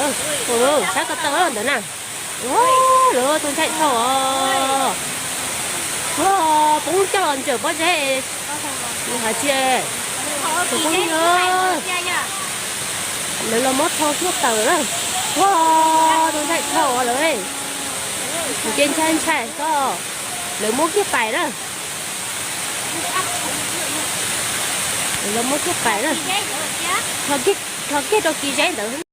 Ua, saib ko taw ntawd na. Ua, lawv tus ntshai dhau os. Ua, poob coj los ntsaws pob zeb. Hais tias, tus poob yog lawv los muab thau kiag tawm na. Ua, tus ntshai dhau os lawv. Ces ntshai ntshai xwb. Lawv muab kiag pais na. Lawv muab kiag pais na. Rho kiag rau kis zeb ntawd.